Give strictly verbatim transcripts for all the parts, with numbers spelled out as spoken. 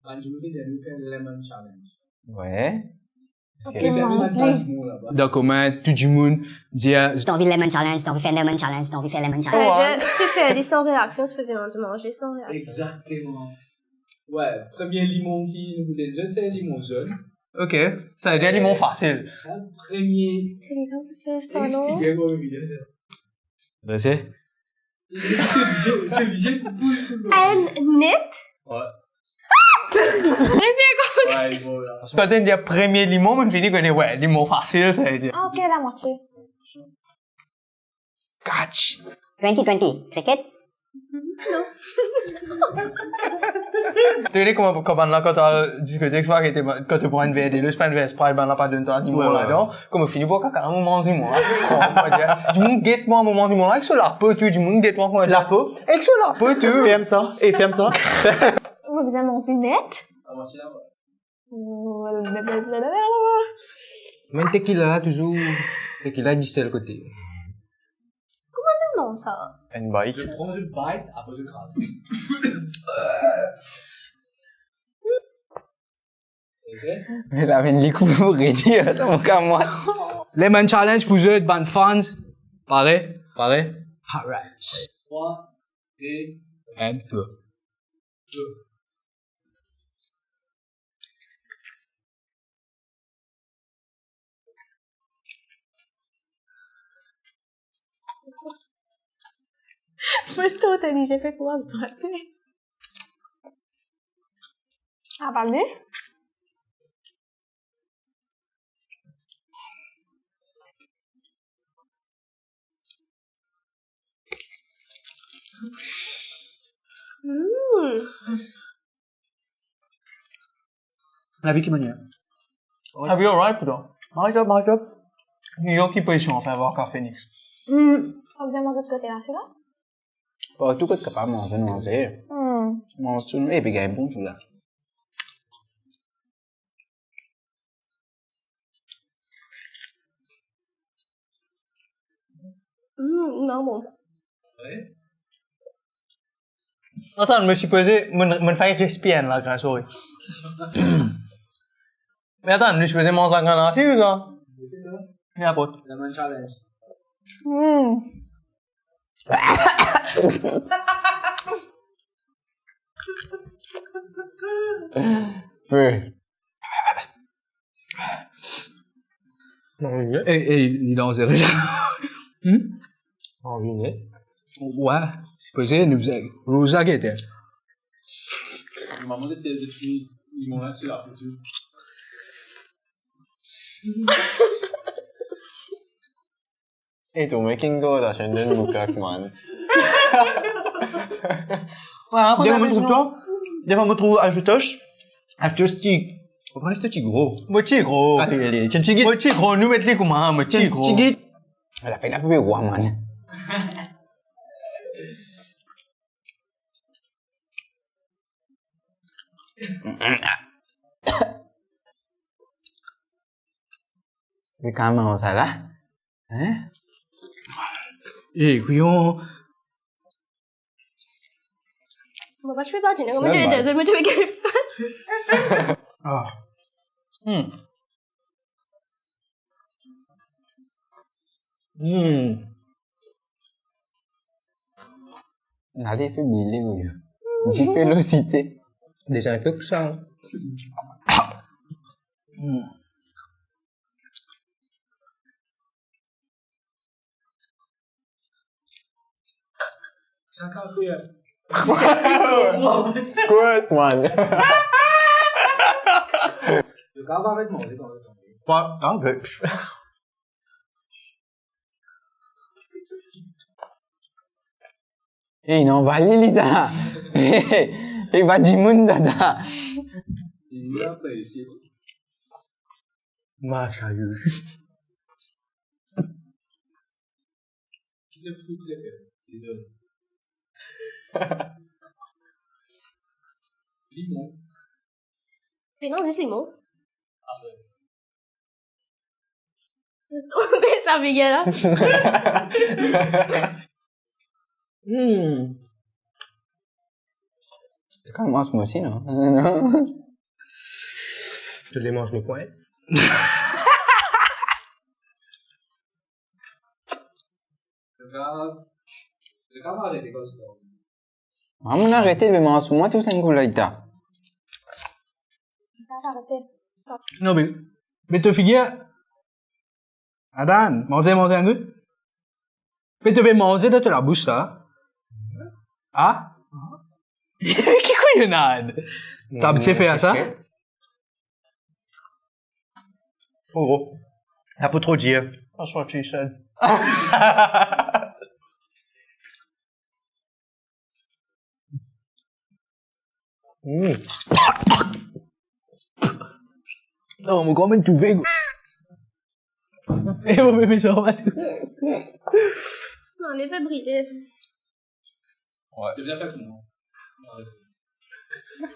Bann dimoun pe dir nou fer lemon challenge. Wi. Ok. Ke servi bann limon laba. Dan komin, tou dimoun dir, "Zot anvi lemon challenge, zot anvi fer lemon challenge, zot anvi fer lemon challenge." Wi. Ti fer li san reaksion, sipozeman to manze san reaksion. Exactement. Wi, premie limon ki nou donn zot, se limon zonn. Ok, sa ve dir limon fasil. Sa, premie. Se li sa ki se, non? Explique-moi, Miguel, sa. Vas-y. C'est obligé, c'est obligé pour tout le monde. Enn net? Wi. Premie kou. Wi, bon, la. Kan to dir premie limon, mo'nn fini kone, wi, limon fasil, sa ve dir. Ah, ok, lamwatie. Catch. Twenty twenty, cricket? Non. To kone kouma, kan bann la, kan to al diskotek, se pa ke to, kan to pran enn ver delo, se pa enn ver Sprite, bann la pa donn twa limon ladan. Kouma fini bwar kaka la, mo manz limon la. Dimoun get mwa, mo manz limon la, ek so lapo tou, dimoun get mwa kouma lapo, ek so lapo tou. Ferm sa, e ferm sa. Mo bizin manz net. Me tequila la touzour, tequila disel kote. Kouma to manz sa? Enn bite. Je prends une bite, après je crache. Ok. Me la, vinn li kou pou redir sa, mo kamwad. Lemon challenge pou zot, bann fans. Pare? Pare? Alright. Trois, deux, un, deux. Fo to oblize fer kouma sa. Ah, pa bien? Mm. Lavi ki manier? Lavi alright pourtan. My job, my job. Yo, ki pozision anfin, voir ka Phoenix? Mm. Ou bizin manz lot kote la, sila? Partou kot kapav manze, manze. Mm. Manz tou, epi gagn bon tou la. Mm, non, bon. Atann, mo sipoze, mo, mo finn respire enn lagrin, sorry. Me atann, mo sipoze manz lagrin la, si ou sa? Ninport. Mm. Fe. E, e, li danzere sa. Hmm? Anvi net? Wi, sipoze nou bizin, Rosa gete. Mama, limon la, se la foto. Hey, to making God, I should then look like man. Wi, apre, defwa mo trouv twa, defwa mo trouv Ajutosh, Ajutosh ti, ou konn Ajutosh ti gro. Mo ti gro. Ale, ale, ti, ti git. Mo ti gro, nou met li kouma, mo ti gro. Ti git. Ala, fer lapoub rwa, man. Li kapav manz sa la? Hein? Eh, kouyon. Mo pa ti pe pa dine, mo ti pe, mo ti pe. Ah. Hmm. Hmm. Gade, fer bile, wi. Dife losite. Deza enpe kosa. Hmm. Sa kafe, hein. Squirt, man. Le gars va avec moi, le gars va avec moi. Pas, ah, ben. Ey, non, va li, li ta. Ey, va dimoun, dada. Li la pa isi. Marsh a you. Ki to fou ki to fer? Limon. Me non, zis limon. Ah, ouais. Sa, Miguel, la. Hmm. Kan manz mwa osi, non? To le manz nou pwin? Mwa, mo'nn arete, me manz pou mwa tou sa enn kou la, ita. Non, me, me to figir, Adan, manze, manze enn kou. Pe to pe manze dan to labous la. Ah? Ki kouyonad? To abitie fer sa? Tro gro. La po tro dir. That's what she said. Mm. Non, mo kouma toufe. E mo mem sa, pa tou. Non, li pe brile. Ouais.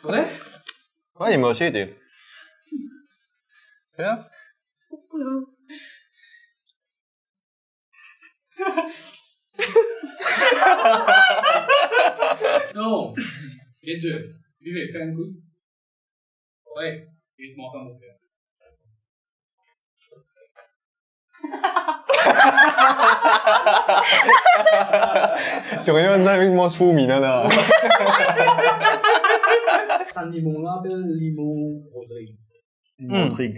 Vre? Ouais, li mor osi, ti. Bien. Non. Non. Bien sûr. Vive, fais un coup. Ouais, il est mort comme mon frère. To regarde sa avek mon fourmi, non, non. Sa limon la apel limon Rodrig. Hmm. Rodrig.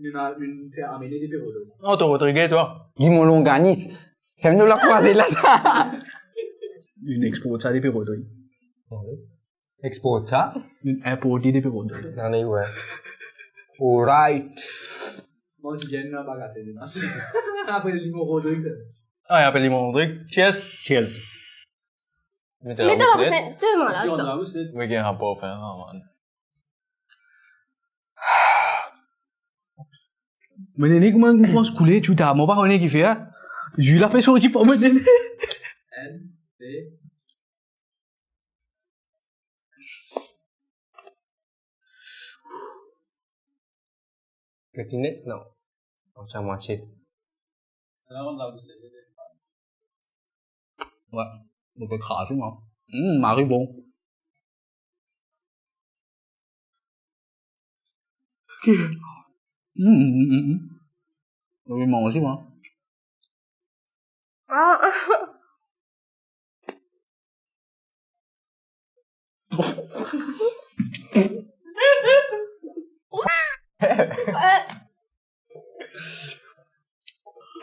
Ena enn fer amene depi Rodrig. Oh, to Rodrig, twa. Limon longanis. Sa nou la krwaze la, sa. Inn export sa depi Rodrig. Export sa? Inn inport li depi Rodrig. Non, non, ouais. Alright. Bon, si bien, nou pa gate, non. Apre limon Rodrig, sa. Ah, apre limon Rodrig. Cheers. Cheers. Met dan labous net. Met dan labous net, telman la. Met dan labous net. Wi, gagn rapor, fer, ah, man. Mo nene kouma koumans koule, tou ta, mo pa kone ki fer. Zwi la pe sorti par mo nene. Enn, de. Ketinet, non. Mwatie mwatie. Wi, mo pe kraze, mwa. Hmm, mari bon. Hmm, hmm, hmm, hmm. Mo pe manze, mwa. Ah.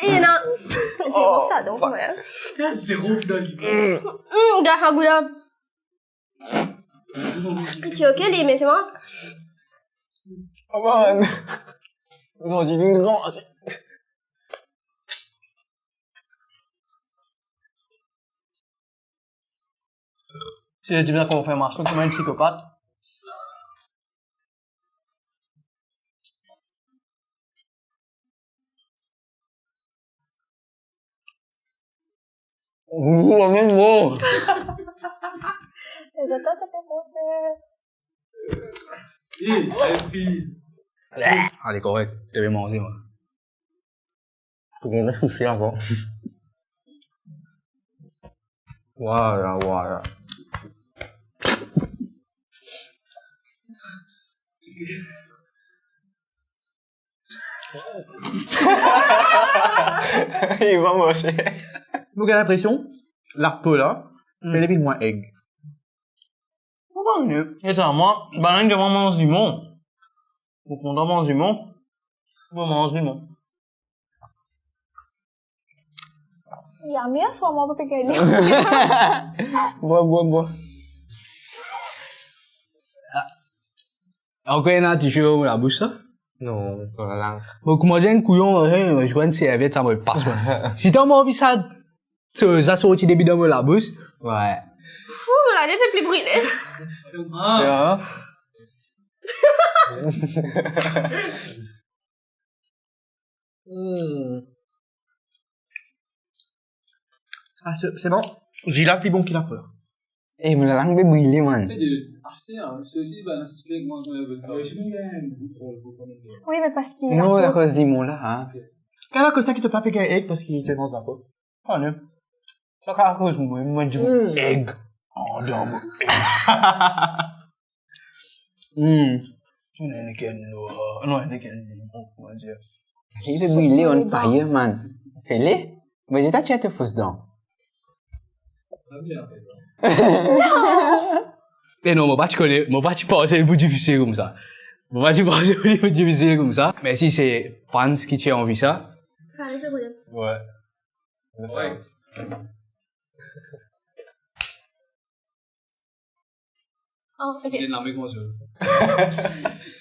Eh, non. Zero, oh, sa, donk, fuck. Ouais. Zero, donk. Hmm, gagn sa gou la. Ti ok, li, me se mwa. Oh, man. Non, j'ai une grande. Si ti bizin konfirmasion kouma enn psikopat. Ou, ou, ou, ou. Lezot, to pe panse. Eh, ale, korek. To pe manze, mwa. Pou gagn sousi avan. Vwala, vwala. Li pa mose. Mo gagn linpresion, lapo la, hmm, pe devinn mwin eg. Mo pa kone. E sa, mwa, bann ki kontan manz limon. Mo kontan manz limon. Mo manz limon. Li amir, swa mwa pa pe gagn. Bwar, bwar, bwar. Ankor ena tizour mo labous, sa? Non, vwala. Bon, kouma dir enn kouyon, eh, zwenn serviet, sa mo pas, mwa. Si to mo anvi sa, so, sa sorti depi dan mo labous. Ouais. Fou, mo lale pe pli brile. Ah. Ya. Hmm. Ah, se, se bon. Zila pli bon ki lapo. Eh, mo lalang pe brile, man. Wi, me paski... Non, lapo, akoz limon la, hein. Kan akoz sa ki to pa pe gagn eg paski to manz lapo. Ah, non. Sa ka akoz mwa, mwa di, hmm, eg. Oh, dan mo eg. Hmm. Ena enn ker nwar. Non, ena enn ker nwar, kouma dir? Li pe brile, on fire, man. Fele? Me li ta tir to fos dan. E non, mo pa ti kone, mo pa ti panse li pou difisil koumsa. Mo pa ti panse li pou difisil koumsa. Me si se fans ki ti anvi sa. Sa, se problem. Wi. Wi. Oh, ok. Li ena lame kouma zot.